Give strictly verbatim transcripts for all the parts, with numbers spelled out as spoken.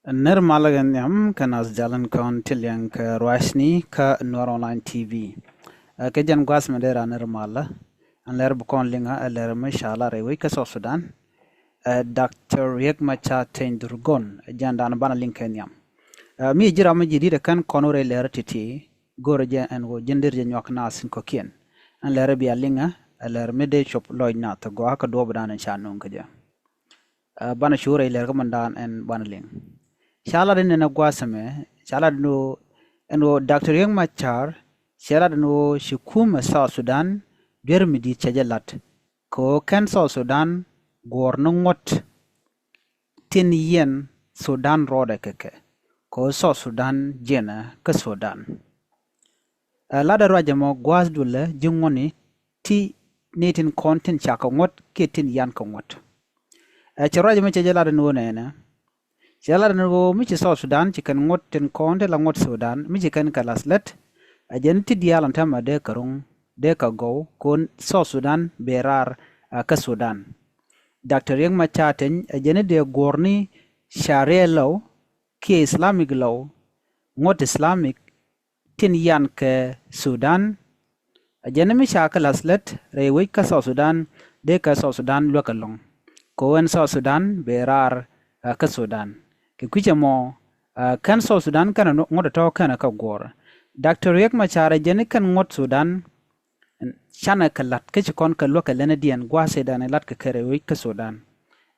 Nir malä kɛ nhiam kɛ nath jal in kɔn ti liɛŋ kɛ ruacni kä Nuer Online T V. Ɛ, kɛ jɛn gua̱th mi dee ran nir malä. Ɛn lɛr bi kɔn liŋä ɛ lɛr mi ca lar rɛy wec kä South Sudan. Ɛ, Doctor Riek Machar Teny Dhurgon, ɛ jɛn dan banɛ liŋ kɛ nhiam. Ɛ, mi ji̱ ram mi ji̱ di̱t ɛ kɛn kɔn wä rɛy lɛr ti̱ti̱. Go̱rɛ jɛ ɛn ɣöö ji̱n der jɛ nyuak nath in kɔ̱kiɛn. Ɛn lɛr bia liŋä ɛ lɛr mi dee cop lɔc nath gɔaa kä duɔ̱ɔ̱p dan in ca nuŋ kä jɛ. Ɛ, banɛ cu rɛy lɛr kä mandan ɛn banɛ liŋ. Ca lat in ɛn ɛ gua̱a̱th ɛmɛ, ca lat in ɣöö, ɛn ɣöö Doctor Riek Machar, ca lat in ɣöö ci kumɛ South Sudan duer mi di̱i̱t cɛ jɛ lat. Kɛ ɣöö kɛn South Sudan guɔ̱ɔ̱r ni ŋuɔ̱t tin yiɛn Sudan rɔɔdɛ kɛ kɛ. Kɛ ɣöö South Sudan jiɛnɛ kä Sudan. Ɛ, latdɛ ruacɛ mɔ gua̱a̱th dulɛ ji̱ ŋuɔ̱tni ti ni tin kɔn tin cakɛ ŋuɔ̱t kiɛ tin yan kɛ ŋuɔ̱t. Ɛ, cɛ ruacɛ mɔ cɛ jɛ latdɛ ni ɣöö nɛnɛ. Cɛ latdɛ ni ɣöö mi ci South Sudan ci kɛn ŋuɔ̱t tin kɔn ti la ŋuɔ̱t Sudan mi ci kɛn kɛ lath lät. Ɛ jɛn ti diaal ɛn täämɛ dee kɛ ro̱ŋ dee kɛ gɔw kɔn South Sudan bɛ raar, ɛ, kä Sudan. Doctor Riek Machar Teny ɛ jɛn dee guɔ̱ɔ̱rni Sharia law kiɛ Islamic law, ŋuɔ̱t Islamic tin yan kɛ Sudan. Ɛ jɛn mi ca kɛ lath lät rɛy wec kä South Sudan dee kɛ South Sudan luäk ɛlɔ̱ŋ. Kɛ ɣöö ɛn South Sudan bɛ raar, ɛ, kä Sudan. Kɛ kui̱cɛ mɔ, ɛ, kɛn South Sudan kɛn ŋuɔ̱t ɛ tɔ̱ kɛn ɛ kɛ guɔ̱ɔ̱r. Doctor Riek Machar ɛ jɛn kɛn ŋuɔ̱t Sudan canɛ kɛ la̱t kä ci kɔn kɛ luäk kɛ lɛnɛ diɛn gua̱a̱th ëëdan ɛ la̱t kɛ kɛ rɛy wec kä Sudan.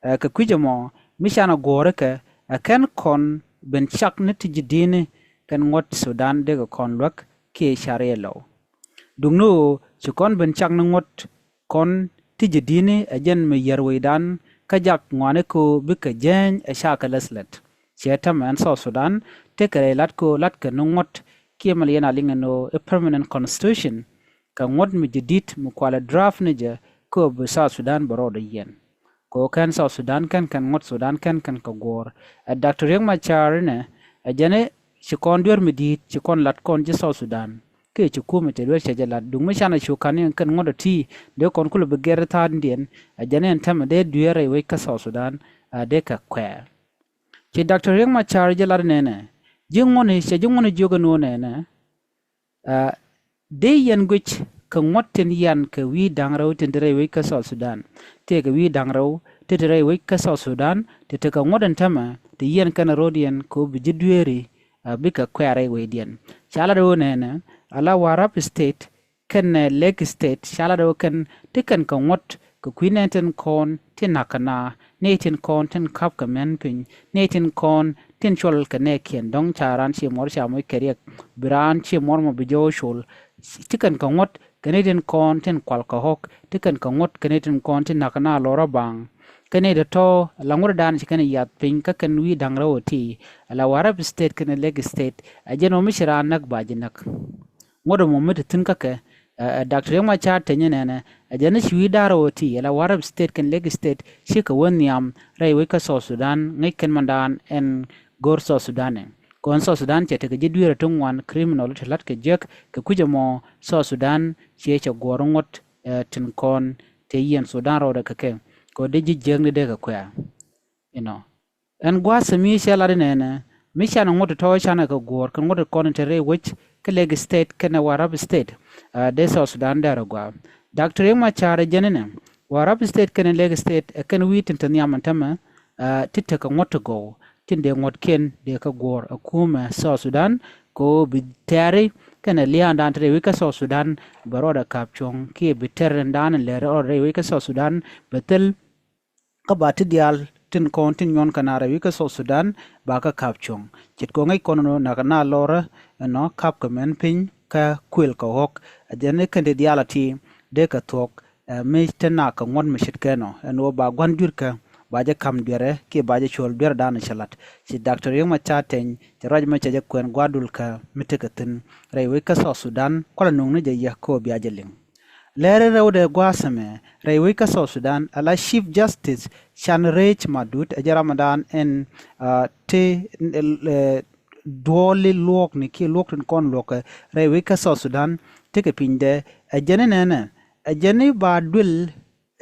Ɛ, kɛ kui̱cɛ mɔ mi canɛ guɔ̱ɔ̱rä kɛ ɛ kɛn kɔn ben cak ni ti ji̱ di̱i̱ni kɛn ŋuɔ̱t Sudan dee kɛ kɔn luäk kiɛ Sharia law. Duŋni ɣöö ci kɔn ben cak ni ŋuɔ̱t kɔn ti ji̱ di̱i̱ni ɛ jɛn mi yär wecdan kä jak ŋɔaani kɛ ɣöö bikɛ jääny ɛ ca kɛ lath lät. Ciɛ täämɛ ɛn South Sudan tekɛ rɛy la̱t kɛ ɣöö la̱tkɛ ni ŋuɔ̱t kiɛ mɛ liɛn a liŋɛ ni ɣöö i̱ permanent constitution kɛ ŋuɔ̱t mi jɛ di̱t mi kualɛ draft ni jɛ kä bi South Sudan bɛ rɔɔdɛ yiɛn. Kɛ ɣöö kɛn South Sudan kɛn kɛn ŋuɔ̱t Sudan kɛn kɛn kɛ guɔ̱ɔ̱r. Ɛ Doctor Riek Machar inɛ ɛ jɛn i̱ ci kɔn duer mi di̱i̱t ci kɔn la̱t kɔn ji̱ South Sudan. Kiɛ ci kumɛ tëë duer cɛ jɛ la̱t duŋ mi canɛ cu ka̱n in kɛn ŋuɔ̱t ɔ ti dee kɔn kulɛ bi gɛr tha̱a̱ŋdiɛn. Ɛ jɛn in täämɛ dee duer rɛy wec kä South Sudan, ɛ, dee kɛ kuɛɛr. Ci Doctor Riek Machar jɛ lat nɛnɛ ji̱ ŋuɔ̱tni cɛ ji̱ ŋuɔ̱tni jiök ɛn ɣöö nɛnɛ, ɛ, dee yɛn guic kɛ ŋuɔ̱t tin yan kɛ wi̱i̱ da̱ŋ rɛw tin te rɛy wec kä South Sudan. Tëëkɛ wi̱i̱ da̱ŋ rɛw ti te rɛy wec kä South Sudan ti tekɛ ŋuɔ̱t in täämɛ ti yɛn kɛn rɔ̱diɛn kɛ ɣöö bi ji̱ dueeri, ɛ, bikɛ kuɛɛr rɛy wecdiɛn. Ca lat ɣöö nɛnɛ ala Warrap State kɛnɛ Lake State ca lat ɣöö kɛn ti kɛn kɛ ŋuɔ̱t kɛ kui̱ nɛy tin kɔn tin na̱k kɛ naath, nɛy tin kɔn tin ka̱p kɛ män piny, nɛy tin kɔn tin cuɔl kɛ nɛɛkiɛn. Dɔ̱ŋ ca raan ci muɔr ca moc kɛ riɛk bi raan ci muɔr mɔ bi jɔw col. Ti kɛn kɛ ŋuɔ̱t kɛ nɛy tin kɔn tin kual kɛ ɣɔ̱k, ti kɛn kɛ ŋuɔ̱t kɛ nɛy tin kɔn tin na̱k kɛ naath lɔrä baŋ. Kɛ nɛy tɔ̱tɔ̱ la ŋuɔ̱tdan ci kɛn yath piny kä kɛn wi̱i̱ da̱ŋ rɛw ɔ ti ala Warrap State kɛnɛ Lake State. Ɛ jɛn ɣöö mi ci raan näk ba ji̱ näk. Ŋuɔ̱t ɛmɔ mi te thi̱n kä kɛ, ɛ, ɛ, Doctor Riek Machar Teny nɛnɛ ɛ jɛn i̱ ci wi̱i̱ da̱ŋ rɛw ɔ ti ala Warrap State kɛnɛ Lake State cikɛ wä nhiam rɛy wec kä South Sudan ŋäc kɛn mandan ɛn go̱r South Sudan ɛ. Kɔn South Sudan cɛ tekɛ ji̱ dueerä ti ŋuan criminal ti la̱t kɛ jiäk. Kɛ kui̱c ɛmɔ South Sudan ciɛ cɛ guɔ̱ɔ̱r ŋuɔ̱t, ɛ, tin kɔn tëë yiɛn Sudan rɔɔdɛ kɛ kɛ kɛ ɣöö dee ji̱ jiäkni dee kɛ kuɛɛr. You know. Ɛn gua̱a̱th mi cɛ lat inɛnɛ mi canɛ ŋuɔ̱t tɔ̱ canɛ kɛ guɔ̱ɔ̱r kɛ ŋuɔ̱t kɔn in te rɛy wec kä Lake State kɛnɛ Warrap State, ɛ, dee South Sudan dɛr ɛ gɔaa. Doctor Riek Machar ɛ jɛn inɛ Warrap State kɛnɛ Lake State ɛ kɛn wi̱i̱ tin te nhiam ɛn täämɛ, ɛ, ti tekɛ ŋuɔ̱t ti gɔw tin dee ŋuɔ̱tkiɛn dee kɛ guɔ̱ɔ̱r ɛ kumɛ South Sudan kɛ ɣöö bi tɛ̈ri kɛnɛ lia̱a̱ŋdan te rɛy wec kä South Sudan bɛ rɔɔdɛ ka̱p cuɔ̱ŋ kiɛ bi tɛ̈r in dan in lɛr rɔɔdɛ rɛy wec kä South Sudan bɛ thil kä ba ti diaal tin kɔn tin nyuɔn kɛ naath rɛy wec kä South Sudan ba kä ka̱p cuɔ̱ŋ. Ce̱tkɛ ŋäc kɔn ɛn ɣöö na̱k kɛ naath lɔrä ɛnɔ ka̱p kɛ män piny kä kuël kɛ ɣɔ̱k. Ɛ jɛn i̱ kɛn ti diaal a ti dee kɛ thuɔ̱k, ɛ, mi te na̱k kɛ ŋuɔ̱t mi ce̱tkɛ ɛnɔ ɛn ɣöö ba gua̱n juëtkä ba jɛ ka̱m duerɛ kiɛ ba jɛ cuɔl duerdan cɛ la̱t. Ci Doctor Riek Machar Teny cɛ ruac mi cɛ jɛ kuɛn gua̱a̱r dulkä mi tekɛ thi̱n rɛy wec kä South Sudan kualɛ nuŋni jɛ yɛ kä ɣöö bia jɛ liŋ. Lɛr in rɛwdɛ gua̱a̱th ɛmɛ rɛy wec kä South Sudan ala Chief Justice Can Rech Madut ɛ jɛ ramdan ɛn, ɛ, ti, ɛ, duɔli luɔ̱ɔ̱kni kiɛ luɔ̱ɔ̱k tin kɔn luɔ̱kɛ rɛy wec kä South Sudan tekɛ pinydɛ. Ɛ jɛn inɛnɛ ɛ jɛn i̱ ba duël,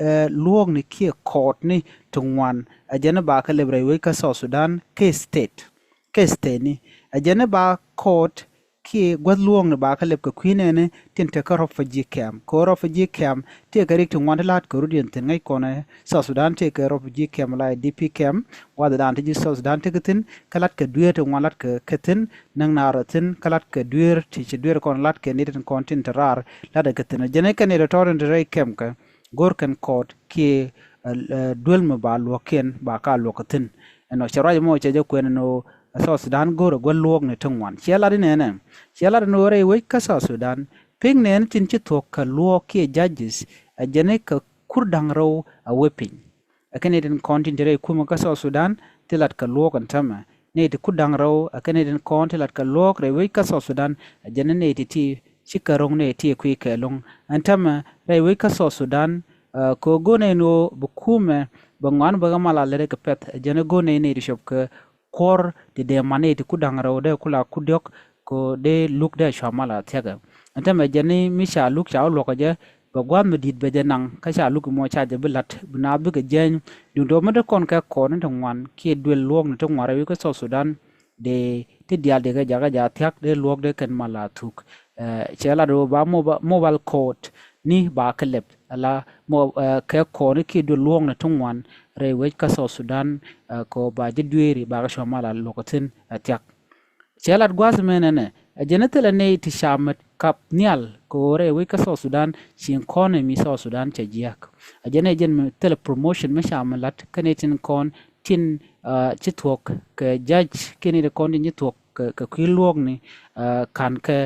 ɛ, luɔ̱ɔ̱kni kiɛ kɔɔtni ti ŋuan ɛ jɛn i̱ ba kɛ lɛp rɛy wec kä South Sudan kɛ state. kɛ stätni. Ɛ jɛn ni ba kɔɔt kiɛ guäth luɔ̱ɔ̱ŋni ba kɛ lɛp kɛ kui̱ nɛɛni tin te kä refugee camp. Kɛ ɣöö refugee camp tëëkɛ rik ti ŋuan ti la̱t kɛ rut yɛn thi̱n ŋäc kɔn ɛ South Sudan tëëkɛ refugee camp la D P camp. Gua̱thdan ti ji̱ South Sudan tekɛ thi̱n kä la̱t kɛ dueer ti ŋuan la̱t kɛ kɛ thi̱n näŋ naar thi̱n kä la̱t kɛ dueer ti ci dueer kɔn la̱t kɛ ni tin kɔn tin te raar la̱t kɛ thi̱n. Ɛ jɛn ni kɛ ni tɔ̱tɔ̱ tin te rɛy camp kɛ go̱r kɛn kɔɔt kiɛ duel mi ba luɔ̱kiɛn ba ka luɔ̱k kɛ thi̱n. Ɛnɔ cɛ ruac mɔ cɛ jɛ kuɛn ɛn ɣöö South Sudan go̱o̱rɛ guäth luɔ̱ɔ̱kni ti ŋuan. Ciɛ lat inɛnɛ, ciɛ lat ɛn ɣöö rɛy wec kä South Sudan pi̱k nɛɛni tin ci thuɔ̱k kɛ luɔ̱ɔ̱k kiɛ judges ɛ jɛn ni kɛ kur da̱ŋ rɛw a wee piny. Ɛ kɛn ni tin kɔn tin te rɛy kumɛ kä South Sudan ti lat kɛ luɔ̱ɔ̱k ɛn tämɛ. Nɛy ti kur da̱ŋ rɛw ɛ kɛn ni tin kɔn ti lat kɛ luɔ̱ɔ̱k rɛy wec kä South Sudan ɛ jɛn ni nɛy ti ti ci kɛ ro̱ŋ nɛy ti kui̱ kɛ lo̱ŋ. Ɛn tämɛ rɛy wec kä South Sudan kɛ ɣöö go̱o̱r nɛy ni ɣöö bi kumɛ bɛ ŋuan bɛ kɛ mal a lät kɛ pɛ̈th ɛ jɛn ni go̱o̱r nɛy nɛy ti cop kɛ kuɔr ti dee man nɛy ti kur da̱ŋ rɛw dee kula kur diɔ̱k kɛ ɣöö dee luk dee cua mal a thia̱kɛ. Ɛn tämɛ jɛn ni mi ca luk ca wä luɔ̱kɛ jɛ bɛ gua̱a̱th mi di̱i̱t bɛ jɛ naŋ kä ca luk mɔ ca jɛ bi la̱t bi naath bikɛ jiɛny. Duundɛ mi dee kɔn kɛ kɔɔt ni ti ŋuan kiɛ duel luɔ̱ɔ̱kni ti ŋuan rɛy wec kä South Sudan dee ti diaal dee kɛ jakä jaa thia̱k dee luɔ̱ɔ̱k dee kɛn mal a thuk. Cɛ lat ɣöö ba mobile court ni ba kɛ lɛp ala kɛ kɔɔt ni kiɛ duel luɔ̱ɔ̱kni ti ŋuan rɛy wec kä South Sudan kɛ ɣöö ba ji̱ dueeri ba kɛ cua mal a luɔ̱k thi̱n thia̱k. Cɛ lat gua̱a̱th mɛn ɛnɛ ɛ jɛn ni thilɛ nɛy ti ca mät kap nhial kɛ ɣöö rɛy wec kä South Sudan ci kɔn ɛ mi South Sudan cɛ jiääk. Ɛ jɛn ɛ jɛn mi thilɛ promotion mi ca mät lat kä nɛy tin kɔn tin ci thuɔ̱k kɛ judge kiɛ nɛy ti kɔn tin ci thuɔ̱k kɛ kui̱ luɔ̱ɔ̱kni ka̱n kɛ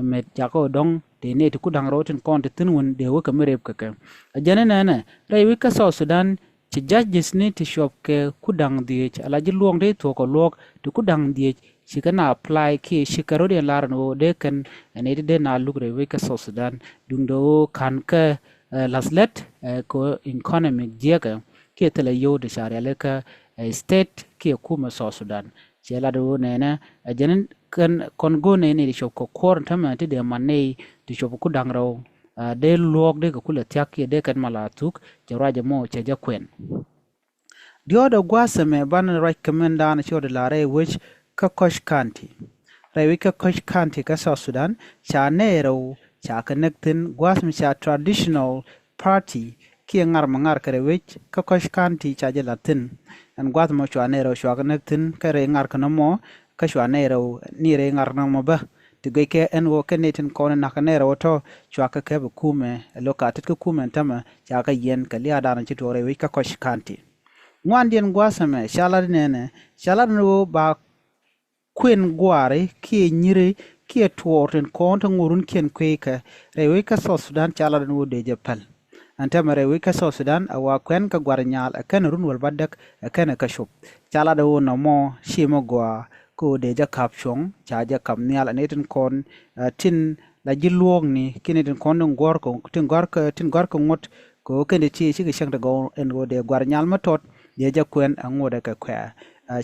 mɛt jakä ɣöö dɔ̱ŋ dee nɛy ti kur da̱ŋ rɛw tin kɔn ti thi̱n wun dee wä kɛ mi rep kɛ kɛ. Ɛ jɛn ni nɛnɛ rɛy wec kä South Sudan ci judges ni ti cuɔp kɛ kur da̱ŋ dhieec ala ji̱ luɔ̱ɔ̱ŋ ti thuɔ̱k kɛ luɔ̱ɔ̱k ti kur da̱ŋ dhieec ci kɛ na apply kiɛ ci kɛ rot yɛn lar ni ɣöö dee kɛn ɛ nɛy ti dee na luk rɛy wec kä South Sudan. Duundɛ ɣöö ka̱n kɛ la̱th lät kɛ economic jiäkɛ kiɛ thilɛ yio̱w ti ca rialikä state kiɛ kumɛ South Sudan. Cɛ lat ɣöö nɛnɛ ɛ jɛn kɛn kɔn go̱o̱r nɛy ni ti cop kɛ kuɔr tämɛ ti dee man nɛy ti cop kɛ kur da̱ŋ rɛw dee luɔ̱ɔ̱k dee kɛ kulɛ thia̱k kiɛ dee kɛn mal a thuk. Cɛ ruac ɛmɔ cɛ jɛ kuɛn. Diɔ̱ɔ̱dɛ gua̱a̱th ɛmɛ banɛ ruac kɛ mɛn daanɔ ci ɣɔt ɛ la rɛy wec kä Koch County. Rɛy wec kä Koch County kä South Sudan ca nɛy rɛw ca kɛ näk thi̱n gua̱a̱th mi ca traditional party kiɛ ŋar mi ŋar kɛ rɛy wec kä Koch County ca jɛ la̱th thi̱n. Ɛn gua̱a̱th mɔ cua nɛy rɛw cua kɛ näk thi̱n kä rɛy ŋar kɛ nɔmɔ kä cua nɛy rɛw ni rɛy ŋar kɛ nɔmɔ bä. Ti guickɛ ɛn ɣöö kɛn ni tin kɔn in na̱k kɛ nɛy rɛw tɔ̱ cua kɛ kɛp ɛ kumɛ ɛ lo̱k ka tet kä kumɛ ɛn tämɛ ca kɛ yiɛn kɛ lia̱a̱ daanɔ ci tuɔɔk rɛy wec kä Koch County. Ŋuandiɛn gua̱a̱th ɛmɛ ca lat inɛnɛ ca lat in ɣöö ba kuën gua̱a̱ri kiɛ nyiri kiɛ tuɔɔr tin kɔn te ŋot runkiɛn kueekä rɛy wec kä South Sudan ca lat in ɣöö dee jɛ päl. Ɛn täämɛ rɛy wec kä South Sudan a wa kuɛn kä gua̱r nyal ɛ kɛn run wäl bädäk ɛ kɛn kä cop. Ca lat in ɣöö nɔmɔ ci mi gɔaa kä ɣöö dee jɛ ka̱p cuɔ̱ŋ ca jɛ ka̱p nhial ɛ ni tin kɔn tin la ji̱ luɔ̱ɔ̱kni kiɛ ni tin kɔn tin gɔ̱r kɛ tin gɔ̱r kɛ tin gɔ̱r kɛ ŋot kɛ ɣöö kɛn ti ti cikɛ cäŋ ti gɔw ɛn ɣöö dee gua̱r nyal mi tɔt dee jɛ kuɛn ɛ ŋot ɛ kɛ kuɛ̈ɛ̈.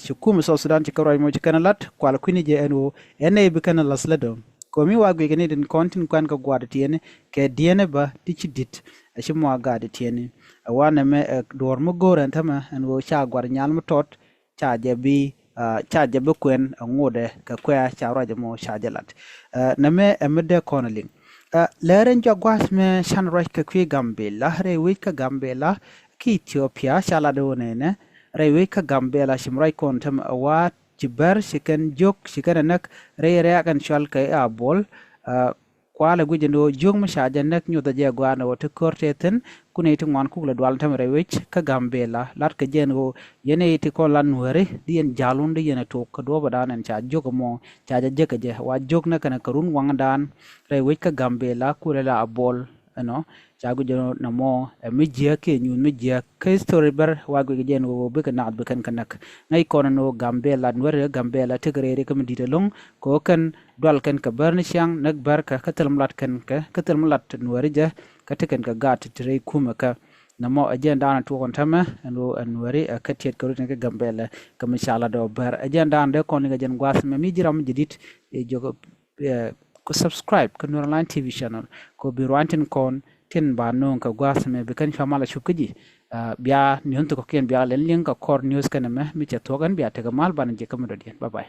Ci kumɛ South Sudan ci kɛ ruac mɔ ci kɛn lat kual kui̱ni jɛ ɛn ɣöö ɛn nɛy bi kɛn la̱th lät ɔ. Kɛ ɣöö mi wa guic kɛ ni tin kɔn tin kuɛn kɛ gua̱a̱r ti tiɛni kɛ diɛni bä ti ci di̱t ɛ ci mɔ a gaat ti tiɛni. Ɛ wanɛ mɛ ɛ duɔ̱ɔ̱r mi go̱o̱r ɛn tämɛ ɛn ɣöö ca gua̱r nyal mi tɔt ca jɛ bi ca jɛ bi kuɛn ɛ ŋotdɛ kɛ kuɛ̈ɛ̈ ca ruac ɛmɔ ca jɛ lat. Nɛmɛ ɛ mi dee kɔn ɛ liŋ. Lɛr in jɔak gua̱a̱th mɛ can ruac kɛ kui̱ Gambɛla rɛy wec kä Gambɛla ki Ethiopia ca lat ɣöö nɛnɛ rɛy wec kä Gambɛla ci mi ruac kɔn tɛm ɛ wa̱a̱ ci bär ci kɛn jiök ci kɛn ɛ näk rɛy rɛ̈ɛ̈k ɛn cɔal kɛ Abol. Kualɛ guic ɛn ɣöö jiök mi ca jɛ näk nyuthɛ jɛ gua̱a̱n ɣöö ti kör tëë thi̱n. Kun i̱ ti ŋuan kuk lɛ dual tɛm rɛy wec kä Gambɛla latkɛ jɛ ɛn ɣöö yɛn i̱ ti kɔn la Nuääri di yɛn ja̱l wun di yɛn ɛ tok kä duɔ̱ɔ̱pädan ɛn ca jiök ɛmɔ ca jɛ jek kɛ jɛ wa jiök näk kɛn kɛ run waŋdan rɛy wec kä Gambɛla kulɛ la Abol. Ɛnɔ ca guic ɛn ɣöö nɔmɔ ɛ mi jiääk kiɛ nyuuth mi jiääk kä history bär wa guic kɛ jɛ ɛn ɣöö bikɛ naath bi kɛn kɛ näk. Ŋäc kɔn ɛn ɣöö Gambɛla Nuääri kä Gambɛla tekɛ rɛy ri kä mi di̱t ɛlɔ̱ŋ kɛ ɣöö kɛn dual kɛn kɛ bär ni ciaŋ näk bär kɛ kä thil mi lat kɛn kɛ kä thil mi lat Nuääri jɛ. Kä ti kɛn kɛ gaat ti rɛy kumɛ kä nɔmɔ ɛ jɛn daanɔ tuɔk ɛn tämɛ ɛn ɣöö ɛn Nuääri ɛ kä tiɛt kɛ rut ni kä Gambɛla kɛ mi ca lat ɔ bär ɛ jɛn daanɔ dee kɔn ni kɛ jɛn gua̱a̱th mɛ mi ji̱ ram mi jɛ di̱t. Ɛ jɔk ku subscribe kä Nuer Online T V channel kɛ ɣöö bi ruan tin kɔn tin ba no̱o̱ŋ kɛ gua̱a̱th mɛ bi kɛn cua mal a cup kä ji̱. Bia ni̱n thok kɔ̱kiɛn bia lɛn liŋ kɛ kɔr news kɛnɛ mɛ mi cɛ thuɔ̱k ɛn bia tekɛ mal banɛ jɛ kä mi dɔ̱diɛn. Bye bye.